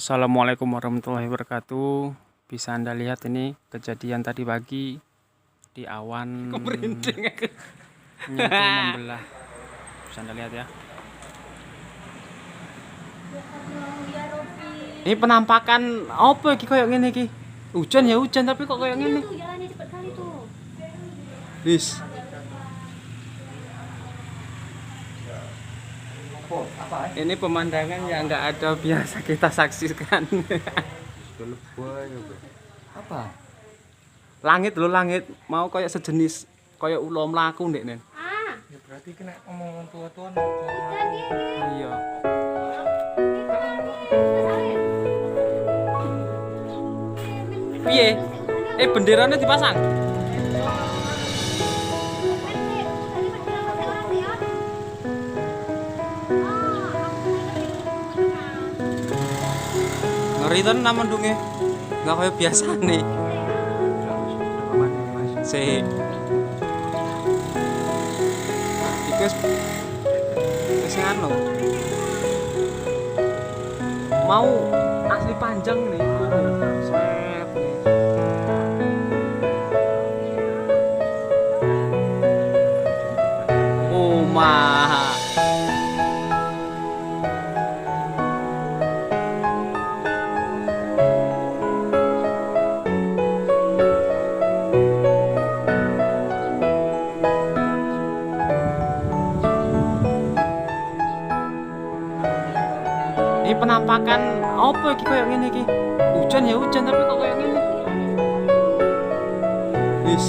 Assalamualaikum warahmatullahi wabarakatuh. Bisa Anda lihat ini kejadian tadi pagi di awan Merinding aku. Itu membelah. Bisa Anda lihat ya. Ini penampakan apa iki koyo ngene iki? Hujan ya hujan, tapi kok koyo ngene? Tuh jalannya cepet kali tuh. Wis. Ini pemandangan yang nggak ada biasa kita saksikan. Apa? Langit lho langit, mau kayak sejenis kayak ulo mlaku ndek nen. Ah, Ya berarti kena omong tua-tua. Udan iki. Iya. Piye? Benderanya dipasang. Ngeri tenan mendunge. Nggak kayak biasa nih. Sik. Iku wis nganu. Mau asli panjang nih. Set nih. Oh mah. Ini penampakan apa iki koyo ngene iki? Hujan ya hujan, tapi kok koyo ngene? Wis.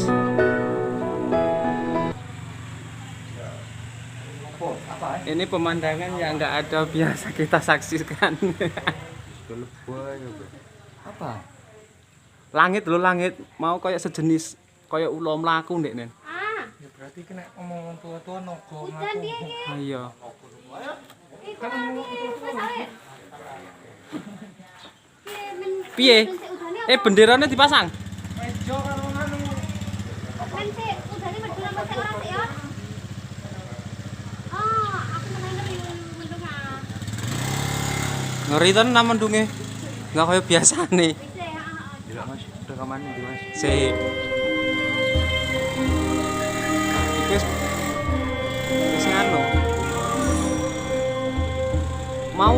Ini pemandangan yang nggak ada biasa kita saksikan. Apa? Langit lho langit, mau kayak sejenis kayak ulo mlaku ndek nen. Ah, Ya berarti kena omong tua-tua nogo udan mlaku. iki. Iya. Iku wis ae. Piye? Benderanya dipasang. Mejo karo nganu. Men sik, udane medun apa sik ora sik ya? Ah, aku menang mendung ah. Ngeri tenan mendunge. Nggak kayak biasa nih. Wis heeh. Delok Mas, rekaman ndi Mas? Sik. Iku wis nganu. Mau